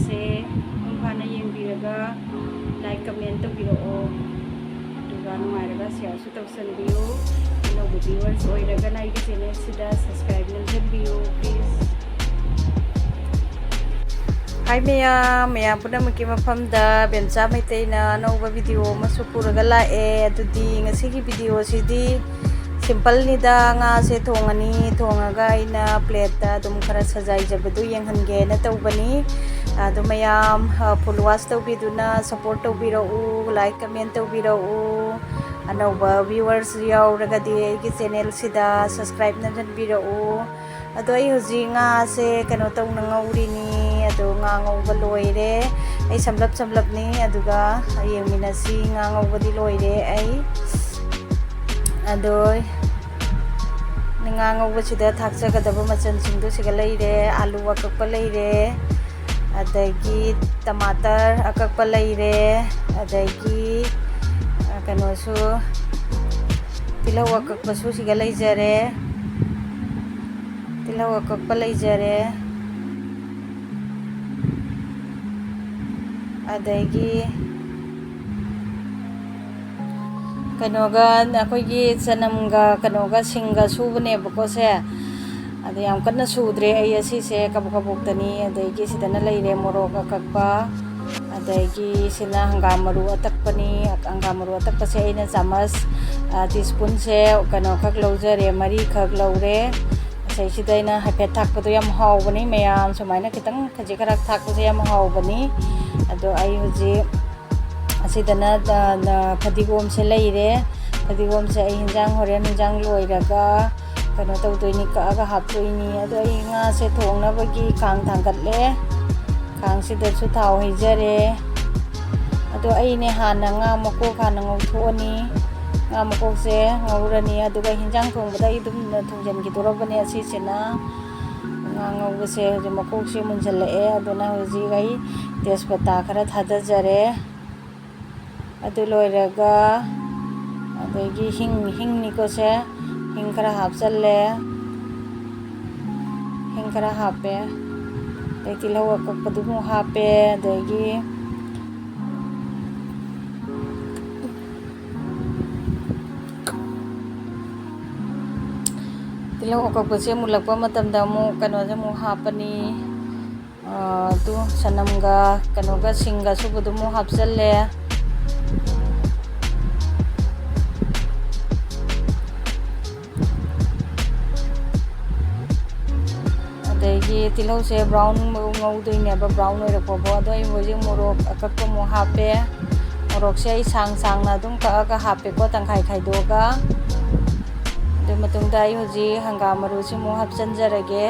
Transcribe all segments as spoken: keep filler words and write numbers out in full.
ꯁꯦ ꯃꯄꯨꯡ ꯐꯥꯅ ꯌꯦꯡꯕꯤꯔꯒ like, comment ꯇꯧꯕꯤꯔꯛꯑꯣ꯫ ꯑꯗꯨꯒ ꯅꯨꯡꯉꯥꯏꯔꯒ shareꯁꯨ ꯇꯧꯁꯟꯕꯤꯌꯨ꯫ ꯑꯅꯧꯕ viewers ꯑꯣꯏꯔꯒꯅ ꯑꯩꯒꯤ channelꯁꯤꯗ subscribe ꯅꯝꯖꯟꯕꯤꯌꯨ, please꯫ Hi ꯃꯌꯥꯝ, ꯃꯌꯥꯝ ꯄꯨꯝꯅꯃꯛꯀꯤ ꯃꯐꯝꯗ ꯕꯦꯝꯆꯥ ꯃꯩꯇꯩꯅ ꯑꯅꯧꯕ video ꯑꯃꯁꯨ ꯄꯨꯔꯒ ꯂꯥꯛꯑꯦ꯫ ꯑꯗꯨꯗꯤ ꯉꯁꯤꯒꯤ videoꯁꯤꯗꯤ simpleꯅꯤꯗ꯫ ꯉꯥꯁꯦ ꯊꯣꯡꯉꯅꯤ, ꯊꯣꯡꯉꯒ ꯑꯩꯅ plateꯇ ꯑꯗꯨꯝ ꯈꯔ ꯁꯖꯥꯏꯖꯕꯗꯨ ꯌꯦꯡꯍꯟꯒꯦꯅ ꯇꯧꯕꯅꯤ꯫ ꯑꯗꯨ ꯃꯌꯥꯝ, ꯑ, full watch ꯇꯧꯕꯤꯗꯨꯅ support ꯇꯧꯕꯤꯔꯛꯎ, like, comment ꯇꯧꯕꯤꯔꯛꯎ꯫ ꯑꯅꯧꯕ viewers ꯌꯥꯎꯔꯒꯗꯤ ꯑꯩꯒꯤ channelꯁꯤꯗ subscribe ꯅꯝꯖꯟꯕꯤꯔꯛꯎ꯫ ꯑꯗꯣ ꯑꯩ ꯍꯧꯖꯤꯛ ꯉꯥꯁꯦ ꯀꯩꯅꯣ ꯇꯧꯅ ꯉꯧꯔꯤꯅꯤ꯫ ꯑꯗꯣ ꯉꯥ ꯉꯧꯕ ꯂꯣꯏꯔꯦ꯫ ꯑꯩ ꯁꯝꯂꯞ ꯁꯝꯂꯞꯅꯤ꯫ ꯑꯗꯨꯒ ꯌꯦꯡꯃꯤꯟꯅꯁꯤ꯫ ꯉꯥ ꯉꯧꯕꯗꯤ ꯂꯣꯏꯔꯦ ꯑꯩ꯫ ꯑꯗꯣ ꯉꯥ ꯉꯧꯕꯁꯤꯗ ꯊꯥꯛꯆꯒꯗꯕ ꯃꯆꯜꯁꯤꯡꯗꯣ ꯁꯤꯒ ꯂꯩꯔꯦ꯫ ꯑꯥꯂꯨ ꯑꯀꯛꯄ ꯂꯩꯔꯦ, ꯑꯗꯒꯤ ꯇꯃꯥꯇꯔ ꯑꯀꯛꯄ ꯂꯩꯔꯦ, ꯑꯗꯒꯤ, ꯑ, ꯀꯩꯅꯣꯁꯨ, ꯇꯤꯜꯍꯧ ꯑꯀꯛꯄꯁꯨ ꯁꯤꯒ ꯂꯩꯖꯔꯦ꯫ ꯇꯤꯜꯍꯧ ꯑꯀꯛꯄ ꯂꯩꯖꯔꯦ꯫ ꯑꯗꯒꯤ ꯀꯩꯅꯣꯒ, ꯑꯩꯈꯣꯏꯒꯤ ꯆꯅꯝꯒ ꯀꯩꯅꯣꯒ ꯁꯤꯡꯒ ꯁꯨꯕꯅꯦꯕꯀꯣ ꯁꯦ꯫ ꯑꯗꯣ ꯌꯥꯝ ꯀꯟꯅ ꯁꯨꯗ꯭ꯔꯦ ꯑꯩ ꯑꯁꯤꯁꯦ, ꯀꯕꯣꯛ ꯀꯕꯣꯛꯇꯅꯤ꯫ ꯑꯗꯒꯤ ꯁꯤꯗꯅ ꯂꯩꯔꯦ ꯃꯣꯔꯣꯛ ꯑꯀꯛꯄ, ꯑꯗꯒꯤ ꯁꯤꯅ ꯍꯪꯒꯥꯝ ꯃꯔꯨ ꯑꯇꯛꯄꯅꯤ꯫ ꯍꯪꯒꯥꯝ ꯃꯔꯨ ꯑꯇꯛꯄꯁꯦ ꯑꯩꯅ ꯆꯥꯃꯁ, ꯑ, teaspoonꯁꯦ ꯀꯩꯅꯣꯈꯛ ꯂꯧꯖꯔꯦ, ꯃꯔꯤꯈꯛ ꯂꯧꯔꯦ꯫ ꯉꯁꯥꯏꯁꯤꯗ ꯑꯩꯅ ꯍꯥꯏꯐꯦꯠ ꯊꯥꯛꯄꯗꯣ ꯌꯥꯝ ꯍꯥꯎꯕꯅꯤ ꯃꯌꯥꯝ, ꯁꯨꯃꯥꯏꯅ ꯈꯤꯇꯪ ꯈꯖꯤꯛ ꯈꯔ ꯊꯥꯛꯄꯁꯦ ꯌꯥꯝ ꯍꯥꯎꯕꯅꯤ꯫ ꯑꯗꯣ ꯑꯩ ꯍꯧꯖꯤꯛ ꯑꯁꯤꯗꯅ, ꯑ, ꯑ, ꯐꯗꯤꯒꯣꯝꯁꯦ ꯂꯩꯔꯦ꯫ ꯐꯗꯤꯒꯣꯝꯁꯦ ꯑꯩ ꯍꯤꯟꯖꯥꯡ, ꯍꯣꯔꯦꯟ ꯍꯤꯟꯖꯥꯡ ꯂꯣꯏꯔꯒ ꯀꯩꯅꯣ ꯇꯧꯗꯣꯏꯅꯤ, ꯀꯛꯑꯒ ꯍꯥꯞꯇꯣꯏꯅꯤ꯫ ꯑꯗꯣ ꯑꯩ ꯉꯥꯁꯦ ꯊꯣꯡꯅꯕꯒꯤ ꯈꯥꯡ ꯊꯥꯡꯒꯠꯂꯦ꯫ ꯈꯥꯡꯁꯤꯗꯁꯨ ꯊꯥꯎ ꯍꯩꯖꯔꯦ꯫ ꯑꯗꯣ ꯑꯩꯅꯦ ꯍꯥꯟꯅ ꯉꯥ ꯃꯀꯣꯛ ꯍꯥꯟꯅ ꯉꯧꯊꯣꯛꯑꯅꯤ꯫ ꯉꯥ ꯃꯀꯣꯛꯁꯦ ꯉꯧꯔꯅꯤ, ꯑꯗꯨꯒ ꯍꯤꯟꯖꯥꯡ ꯊꯣꯡꯕꯗ ꯑꯩ ꯑꯗꯨꯝ ꯊꯣꯡꯖꯤꯟꯈꯤꯗꯣꯔꯕꯅꯦ ꯑꯁꯤꯁꯤꯅ꯫ ꯉꯥ ꯉꯧꯕꯁꯦ ꯍꯧꯖꯤꯛ ꯃꯀꯣꯛꯁꯦ ꯃꯨꯟꯁꯤꯜꯂꯛꯑꯦ, ꯑꯗꯨꯅ ꯍꯧꯖꯤꯛ ꯑꯩ ꯇꯦꯖꯄꯇꯥ ꯈꯔ ꯊꯥꯗꯖꯔꯦ꯫ ꯑꯗꯨ ꯂꯣꯏꯔꯒ ꯑꯗꯒꯤ ꯍꯤꯡ, ꯍꯤꯡꯅꯤꯀꯣ ꯁꯦ, ꯍꯤꯡ ꯈꯔ ꯍꯥꯞꯆꯜꯂꯦ, ꯍꯤꯡ ꯈꯔ ꯍꯥꯞꯄꯦ꯫ ꯑꯗꯩ ꯇꯤꯜꯍꯧ ꯑꯀꯛꯄꯗꯨ ꯑꯃꯨꯛ ꯍꯥꯞꯄꯦ꯫ ꯑꯗꯒꯤ ꯇꯤꯜꯍꯧ ꯑꯀꯛꯄꯁꯦ ꯃꯨꯜꯂꯛꯄ ꯃꯇꯝꯗ ꯑꯃꯨꯛ ꯀꯩꯅꯣꯁꯦ ꯑꯃꯨꯛ ꯍꯥꯞꯄꯅꯤ꯫ ꯑꯗꯨ ꯆꯅꯝꯒ ꯀꯩꯅꯣꯒ ꯁꯤꯡꯒ ꯑꯁꯨꯕꯗꯨ ꯑꯃꯨꯛ ꯍꯥꯞꯆꯜꯂꯦ꯫ ꯑꯗꯒꯤ ꯇꯤꯜꯍꯧꯁꯦ ꯕ꯭ꯔꯥꯎꯟ ꯉꯧꯗꯣꯏꯅꯦꯕ, ꯕ꯭ꯔꯥꯎꯟ ꯑꯣꯏꯔꯛꯄꯐꯥꯎ꯫ ꯑꯗꯣ ꯑꯩ ꯍꯧꯖꯤꯛ ꯃꯣꯔꯣꯛ ꯑꯀꯛꯄ ꯑꯃꯨꯛ ꯍꯥꯞꯄꯦ꯫ ꯃꯣꯔꯣꯛꯁꯦ ꯑꯩ ꯁꯥꯡ ꯁꯥꯡꯅ ꯑꯗꯨꯝ ꯀꯛꯑꯒ ꯍꯥꯞꯄꯦꯀꯣ, ꯇꯪꯈꯥꯏ ꯈꯥꯏꯗꯣꯛꯑꯒ꯫ ꯑꯗꯨ ꯃꯇꯨꯡꯗ ꯑꯩ ꯍꯧꯖꯤꯛ ꯍꯪꯒꯥꯝ ꯃꯔꯨꯁꯤ ꯑꯃꯨꯛ ꯍꯥꯞꯆꯤꯟꯖꯔꯒꯦ꯫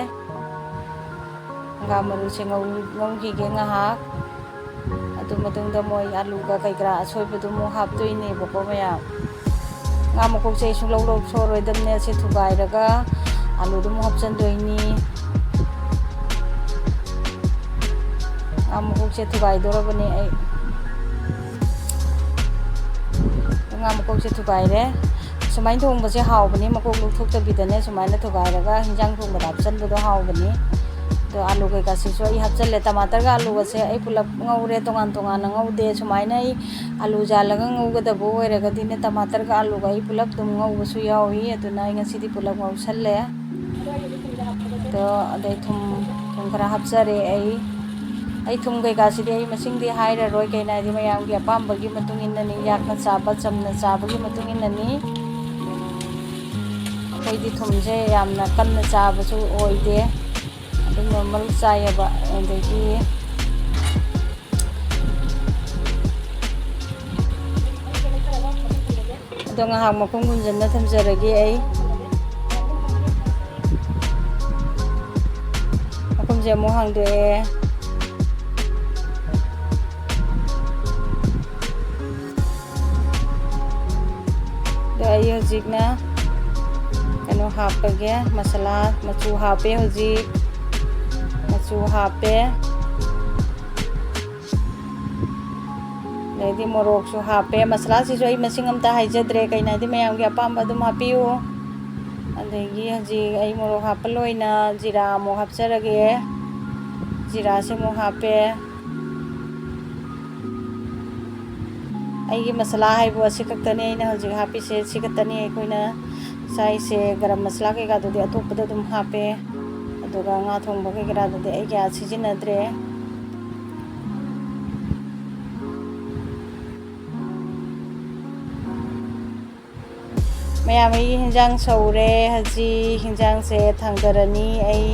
ꯍꯪꯒꯥꯝ ꯃꯔꯨꯁꯦ ꯉꯧ-, ꯉꯧꯈꯤꯒꯦ ꯉꯥꯏꯍꯥꯛ꯫ ꯑꯗꯨ ꯃꯇꯨꯡꯗ ꯃꯣꯏ ꯑꯂꯨꯒ ꯀꯩ ꯀꯔꯥ ꯑꯁꯣꯏꯕꯗꯨ ꯑꯃꯨꯛ ꯍꯥꯞꯇꯣꯏꯅꯦꯕꯀꯣ ꯃꯌꯥꯝ꯫ ꯉꯥ ꯃꯀꯣꯛꯁꯦ ꯑꯩ ꯁꯨꯡꯂꯧ ꯂꯧꯊꯣꯛꯑꯔꯣꯏꯗꯕꯅꯦ꯫ ꯑꯁꯤ ꯊꯨꯒꯥꯏꯔꯒ ꯑꯂꯨꯗꯨ ꯑꯃꯨꯛ ꯍꯥꯞꯆꯤꯟꯗꯣꯏꯅꯤ꯫ ꯉꯥ ꯃꯀꯣꯛꯁꯦ ꯊꯨꯒꯥꯏꯗꯣꯔꯕꯅꯦ ꯑꯩ꯫ ꯉꯥ ꯃꯀꯣꯛꯁꯦ ꯊꯨꯒꯥꯏꯔꯦ꯫ ꯁꯨꯃꯥꯏꯅ ꯊꯣꯡꯕꯁꯦ ꯍꯥꯎꯕꯅꯤ, ꯃꯀꯣꯛ ꯂꯧꯊꯣꯛꯇꯕꯤꯗꯅꯦ, ꯁꯨꯃꯥꯏꯅ ꯊꯨꯒꯥꯏꯔꯒ ꯍꯤꯟꯖꯥꯡ ꯊꯣꯡꯕꯗ ꯍꯥꯞꯆꯟꯕꯗꯣ ꯍꯥꯎꯕꯅꯤ꯫ ꯑꯗꯣ ꯑꯂꯨ ꯀꯩꯀꯥꯁꯤꯁꯨ ꯑꯩ ꯍꯥꯞꯆꯜꯂꯦ꯫ ꯇꯃꯥꯇꯔꯒ ꯑꯂꯨꯒꯁꯦ ꯑꯩ ꯄꯨꯂꯞ ꯉꯧꯔꯦ, ꯇꯣꯉꯥꯟ ꯇꯣꯉꯥꯟꯅ ꯉꯧꯗꯦ꯫ ꯁꯨꯃꯥꯏꯅ ꯑꯩ ꯑꯂꯨ ꯖꯥꯜꯂꯒ ꯉꯧꯒꯗꯕ ꯑꯣꯏꯔꯒꯗꯤꯅꯦ, ꯇꯃꯥꯇꯔꯒ ꯑꯂꯨꯒ ꯑꯩ ꯄꯨꯂꯞ ꯑꯗꯨꯝ ꯉꯧꯕꯁꯨ ꯌꯥꯎꯏ꯫ ꯑꯗꯨꯅ ꯑꯩ ꯉꯁꯤꯗꯤ ꯄꯨꯂꯞ ꯉꯧꯁꯜꯂꯦ꯫ ꯑꯗꯣ ꯑꯗꯩ ꯊꯨꯝ, ꯊꯨꯝ ꯈꯔ ꯍꯥꯞꯆꯔꯦ ꯑꯩ꯫ ꯑꯩ ꯊꯨꯝ ꯀꯩꯀꯥꯁꯤꯗꯤ ꯑꯩ ꯃꯁꯤꯡꯗꯤ ꯍꯥꯏꯔꯔꯣꯏ, ꯀꯩꯅꯣ ꯍꯥꯏꯗꯤ ꯃꯌꯥꯝꯒꯤ ꯑꯄꯥꯝꯕꯒꯤ ꯃꯇꯨꯡ ꯏꯟꯅꯅꯤ, ꯌꯥꯛꯅ ꯆꯥꯕ, ꯆꯝꯅ ꯆꯥꯕꯒꯤ ꯃꯇꯨꯡ ꯏꯟꯅꯅꯤ꯫ ꯑꯩꯈꯣꯏꯗꯤ ꯊꯨꯝꯁꯦ ꯌꯥꯝꯅ ꯀꯟꯅ ꯆꯥꯕꯁꯨ ꯑꯣꯏꯗꯦ, ꯑꯗꯨꯝ ꯅꯣꯔꯃꯦꯜ ꯆꯥꯏꯌꯦꯕ꯫ ꯑꯗꯒꯤ ꯑꯗꯣ ꯉꯥꯏꯍꯥꯛ ꯃꯈꯨꯝ ꯈꯨꯝꯖꯤꯟꯅ ꯊꯝꯖꯔꯒꯦ ꯑꯩ꯫ ꯃꯈꯨꯝꯁꯦ ꯑꯃꯨꯛ ꯍꯥꯡꯗꯣꯛꯑꯦ꯫ ꯑꯗꯣ ꯑꯩ ꯍꯧꯖꯤꯛꯅ ꯀꯩꯅꯣ ꯍꯥꯞꯄꯒꯦ, ꯃꯁꯥꯂꯥ ꯃꯆꯨ ꯍꯥꯞꯄꯦ ꯍꯧꯖꯤꯛ꯫ ꯃꯆꯨ ꯍꯥꯞꯄꯦ꯫ ꯑꯗꯩꯗꯤ ꯃꯣꯔꯣꯛꯁꯨ ꯍꯥꯞꯄꯦ꯫ ꯃꯁꯥꯂꯥꯁꯤꯁꯨ ꯑꯩ ꯃꯁꯤꯡ ꯑꯝꯇ ꯍꯥꯏꯖꯗ꯭ꯔꯦ, ꯀꯩꯅꯣ ꯍꯥꯏꯗꯤ ꯃꯌꯥꯝꯒꯤ ꯑꯄꯥꯝꯕ ꯑꯗꯨꯝ ꯍꯥꯞꯄꯤꯌꯨ꯫ ꯑꯗꯒꯤ ꯍꯧꯖꯤꯛ ꯑꯩ ꯃꯣꯔꯣꯛ ꯍꯥꯞꯄ ꯂꯣꯏꯅ ꯖꯤꯔꯥ ꯑꯃꯨꯛ ꯍꯥꯞꯆꯔꯒꯦ꯫ ꯖꯤꯔꯥꯁꯦ ꯑꯃꯨꯛ ꯍꯥꯞꯄꯦ꯫ ꯑꯩꯒꯤ ꯃꯁꯥꯂꯥ ꯍꯥꯏꯕꯨ ꯑꯁꯤ ꯈꯛꯇꯅꯤ ꯑꯩꯅ ꯍꯧꯖꯤꯛ ꯍꯥꯞꯄꯤꯁꯦ, ꯁꯤ ꯈꯛꯇꯅꯤ ꯑꯩꯈꯣꯏꯅ ꯆꯥꯏꯁꯦ꯫ ꯒꯔꯝ ꯃꯁꯥꯂꯥ ꯀꯩꯀꯥꯗꯨꯗꯤ ꯑꯇꯣꯞꯄꯗ ꯑꯗꯨꯝ ꯍꯥꯞꯄꯦ, ꯑꯗꯨꯒ ꯉꯥ ꯊꯣꯡꯕ ꯀꯩꯀꯥꯗꯨꯗꯤ ꯑꯩ ꯀꯌꯥ ꯁꯤꯖꯤꯟꯅꯗ꯭ꯔꯦ꯫ ꯃꯌꯥꯝ, ꯑꯩꯒꯤ ꯍꯤꯟꯖꯥꯡ ꯁꯧꯔꯦ꯫ ꯍꯧꯖꯤꯛ ꯍꯤꯟꯖꯥꯡꯁꯦ ꯊꯥꯡꯗꯔꯅꯤ꯫ ꯑꯩ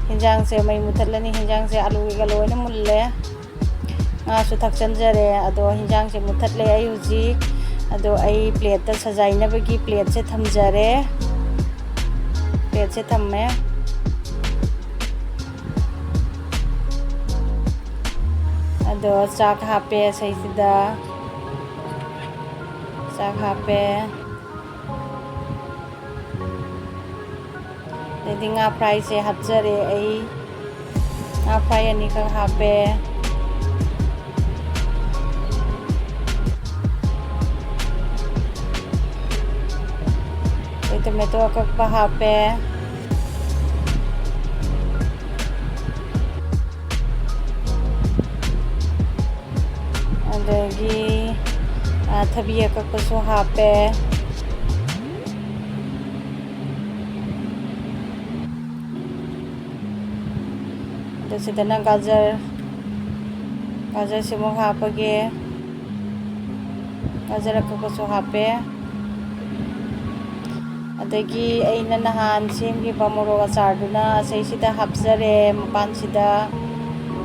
ꯍꯤꯟꯖꯥꯡꯁꯦ ꯃꯩ ꯃꯨꯊꯠꯂꯅꯤ꯫ ꯍꯤꯟꯖꯥꯡꯁꯦ ꯑꯂꯨ ꯀꯩꯀꯥ ꯂꯣꯏꯅ ꯃꯨꯜꯂꯦ꯫ ꯉꯥꯁꯨ ꯊꯥꯛꯆꯟꯖꯔꯦ꯫ ꯑꯗꯣ ꯍꯤꯟꯖꯥꯡꯁꯦ ꯃꯨꯊꯠꯂꯦ ꯑꯩ ꯍꯧꯖꯤꯛ꯫ ꯑꯗꯣ ꯑꯩ ꯄ꯭ꯂꯦꯠꯇ ꯁꯖꯥꯏꯅꯕꯒꯤ ꯄ꯭ꯂꯦꯠꯁꯦ ꯊꯝꯖꯔꯦ꯫ ꯄ꯭ꯂꯦꯠꯁꯦ ꯊꯝꯃꯦ꯫ ꯑꯗꯣ ꯆꯥꯛ ꯍꯥꯞꯄꯦ ꯁꯩꯁꯤꯗ꯫ ꯆꯥꯛ ꯍꯥꯞꯄꯦ꯫ ꯑꯗꯩꯗꯤ ꯉꯥ ꯐ꯭ꯔꯥꯏꯁꯦ ꯍꯥꯞꯆꯔꯦ ꯑꯩ꯫ ꯉꯥ ꯐ꯭ꯔꯥꯏ ꯑꯅꯤꯈꯛ ꯍꯥꯞꯄꯦ꯫ ꯑꯗꯩ ꯇꯣꯃꯦꯇꯣ ꯑꯀꯛꯄ ꯍꯥꯞꯄꯦ꯫ ꯑꯗꯒꯤ, ꯑ, ꯊꯕꯤ ꯑꯀꯛꯄꯁꯨ ꯍꯥꯞꯄꯦ꯫ ꯑꯗꯨ ꯁꯤꯗꯅ ꯒꯥꯖꯔ, ꯒꯥꯖꯔꯁꯤꯃꯨꯛ ꯍꯥꯞꯄꯒꯦ꯫ ꯒꯥꯖꯔ ꯑꯀꯛꯄꯁꯨ ꯍꯥꯞꯄꯦ꯫ ꯑꯗꯒꯤ ꯑꯩꯅ ꯅꯍꯥꯟ ꯁꯦꯝꯈꯤꯕ ꯃꯣꯔꯣꯛ ꯑꯆꯥꯔꯗꯨꯅ ꯑꯁꯤꯁꯤꯗ ꯍꯥꯞꯆꯔꯦ, ꯃꯄꯥꯟꯁꯤꯗ꯫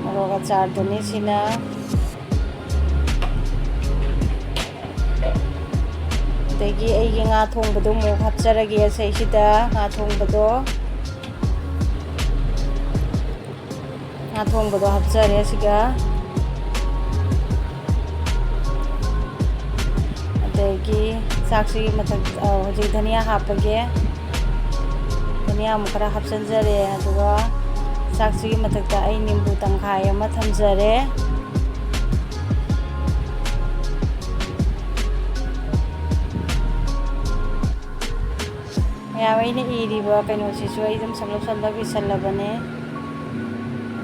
ꯃꯣꯔꯣꯛ ꯑꯆꯥꯔꯗꯨꯅꯤ ꯁꯤꯅ꯫ ꯑꯗꯒꯤ ꯑꯩꯒꯤ ꯉꯥ ꯊꯣꯡꯕꯗꯣ ꯑꯃꯨꯛ ꯍꯥꯞꯆꯔꯒꯦ ꯑꯁꯤꯁꯤꯗ, ꯉꯥ ꯊꯣꯡꯕꯗꯣ꯫ ꯉꯥ ꯊꯣꯡꯕꯗꯣ ꯍꯥꯞꯆꯔꯦ ꯑꯁꯤꯒ꯫ ꯑꯗꯒꯤ ꯆꯥꯛꯁꯤꯒꯤ ꯃꯊꯛ, ꯑ, ꯍꯧꯖꯤꯛ ꯙꯅꯤꯌꯥ ꯍꯥꯞꯄꯒꯦ꯫ ꯙꯅꯤꯌꯥ ꯑꯃꯨꯛ ꯈꯔ ꯍꯥꯞꯆꯤꯟꯖꯔꯦ꯫ ꯑꯗꯨꯒ ꯆꯥꯛꯁꯤꯒꯤ ꯃꯊꯛꯇ ꯑꯩ ꯅꯤꯝꯕꯨ ꯇꯪꯈꯥꯏ ꯑꯃ ꯊꯝꯖꯔꯦ꯫ ꯃꯌꯥꯝ, ꯑꯩꯅ ꯏꯔꯤꯕ ꯀꯩꯅꯣꯁꯤꯁꯨ ꯑꯩ ꯑꯗꯨꯝ ꯁꯝꯂꯞ ꯁꯝꯂꯞ ꯏꯁꯜꯂꯕꯅꯦ꯫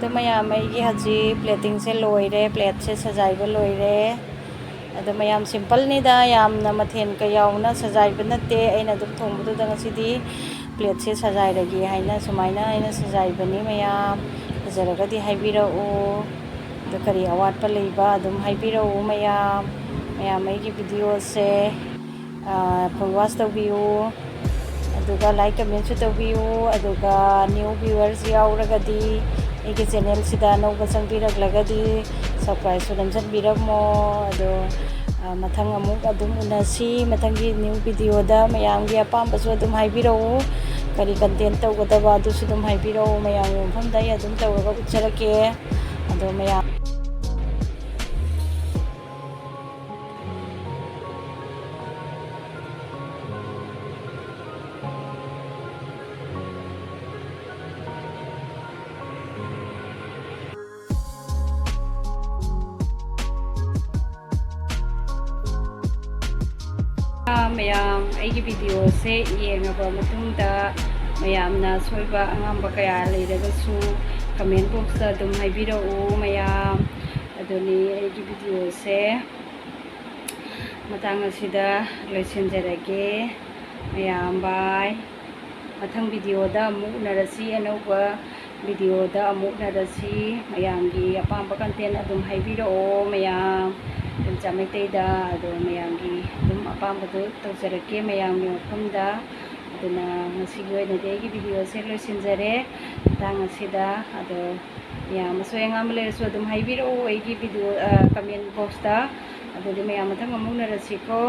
ꯑꯗꯣ ꯃꯌꯥꯝ, ꯑꯩꯒꯤ ꯍꯧꯖꯤꯛ platingꯁꯦ ꯂꯣꯏꯔꯦ, plateꯁꯦ ꯁꯖꯥꯏꯕ ꯂꯣꯏꯔꯦ꯫ ꯑꯗꯣ ꯃꯌꯥꯝ, simpleꯅꯤꯗ, ꯌꯥꯝꯅ ꯃꯊꯦꯜ ꯀꯌꯥꯎꯅ ꯁꯖꯥꯏꯕ ꯅꯠꯇꯦ꯫ ꯑꯩꯅ ꯑꯗꯨꯝ ꯊꯣꯡꯕꯗꯨꯗ ꯉꯁꯤꯗꯤ plateꯁꯦ ꯁꯖꯥꯏꯔꯒꯦ ꯍꯥꯏꯅ ꯁꯨꯃꯥꯏꯅ ꯑꯩꯅ ꯁꯖꯥꯏꯕꯅꯤ꯫ ꯃꯌꯥꯝ ꯐꯖꯔꯒꯗꯤ ꯍꯥꯏꯕꯤꯔꯛꯎ꯫ ꯑꯗꯣ ꯀꯔꯤ ꯑꯋꯥꯠꯄ ꯂꯩꯕ ꯑꯗꯨꯝ ꯍꯥꯏꯕꯤꯔꯛꯎ ꯃꯌꯥꯝ꯫ ꯃꯌꯥꯝ ꯑꯩꯒꯤ videoꯁꯦ, ꯑꯥ, full watch ꯇꯧꯕꯤꯌꯨ꯫ ꯑꯗꯨꯒ like commentꯁꯨ ꯇꯧꯕꯤꯌꯨ꯫ ꯑꯗꯨꯒ new viewers ꯌꯥꯎꯔꯒꯗꯤ ꯑꯩꯒꯤ channelꯁꯤꯗ ꯑꯅꯧꯕ ꯆꯪꯕꯤꯔꯛꯂꯒꯗꯤ subscribeꯁꯨ ꯅꯝꯁꯤꯟꯕꯤꯔꯝꯃꯣ꯫ ꯑꯗꯣ, ꯑꯥ, ꯃꯊꯪ ꯑꯃꯨꯛ ꯑꯗꯨꯝ ꯎꯅꯁꯤ꯫ ꯃꯊꯪꯒꯤ new videoꯗ ꯃꯌꯥꯝꯒꯤ ꯑꯄꯥꯝꯕꯁꯨ ꯑꯗꯨꯝ ꯍꯥꯏꯕꯤꯔꯛꯎ꯫ ꯀꯔꯤ content ꯇꯧꯒꯗꯕ ꯑꯗꯨꯁꯨ ꯑꯗꯨꯝ ꯍꯥꯏꯕꯤꯔꯛꯎ꯫ ꯃꯌꯥꯝꯒꯤ ꯃꯐꯝꯗ ꯑꯩ ꯑꯗꯨꯝ ꯇꯧꯔꯒ ꯎꯠꯆꯔꯛꯀꯦ꯫ ꯑꯗꯣ ꯃꯌꯥꯝ ꯃꯌꯥꯝ ꯑꯩꯒꯤ videoꯁꯦ ꯌꯦꯡꯉꯕ ꯃꯇꯨꯡꯗ ꯃꯌꯥꯝꯅ ꯑꯁꯣꯏꯕ ꯑꯉꯥꯝꯕ ꯀꯌꯥ ꯂꯩꯔꯒꯁꯨ comment boxꯇ ꯑꯗꯨꯝ ꯍꯥꯏꯕꯤꯔꯛꯎ ꯃꯌꯥꯝ꯫ ꯑꯗꯨꯅꯤ ꯑꯩꯒꯤ videoꯁꯦ ꯃꯇꯥꯡ ꯑꯁꯤꯗ ꯂꯣꯏꯁꯤꯟꯖꯔꯒꯦ ꯃꯌꯥꯝ꯫ Bye꯫ ꯃꯊꯪ videoꯗ ꯑꯃꯨꯛ ꯎꯅꯔꯁꯤ, ꯑꯅꯧꯕ videoꯗ ꯑꯃꯨꯛ ꯎꯅꯔꯁꯤ꯫ ꯃꯌꯥꯝꯒꯤ ꯑꯄꯥꯝꯕ content ꯑꯗꯨꯝ ꯍꯥꯏꯕꯤꯔꯛꯑꯣ ꯃꯌꯥꯝ꯫ ꯏꯝꯆꯥ ꯃꯩꯇꯩꯗ ꯑꯗꯣ ꯃꯌꯥꯝꯒꯤ ꯑꯗꯨꯝ ꯑꯄꯥꯝꯕꯗꯨ ꯇꯧꯖꯔꯛꯀꯦ ꯃꯌꯥꯝꯒꯤ ꯃꯐꯝꯗ꯫ ꯑꯗꯨꯅ ꯉꯁꯤꯒꯤ ꯑꯣꯏꯅꯗꯤ ꯑꯩꯒꯤ videoꯁꯦ ꯂꯣꯏꯁꯤꯟꯖꯔꯦ ꯃꯇꯥꯡ ꯑꯁꯤꯗ꯫ ꯑꯗꯣ ꯃꯌꯥꯝ ꯑꯁꯣꯏ ꯑꯉꯥꯝꯕ ꯂꯩꯔꯁꯨ ꯑꯗꯨꯝ ꯍꯥꯏꯕꯤꯔꯛꯑꯣ ꯑꯩꯒꯤ video, ꯑ, comment boxꯇ꯫ ꯑꯗꯨꯗꯤ ꯃꯌꯥꯝ ꯃꯊꯪ ꯑꯃꯨꯛ ꯎꯅꯔꯁꯤꯀꯣ꯫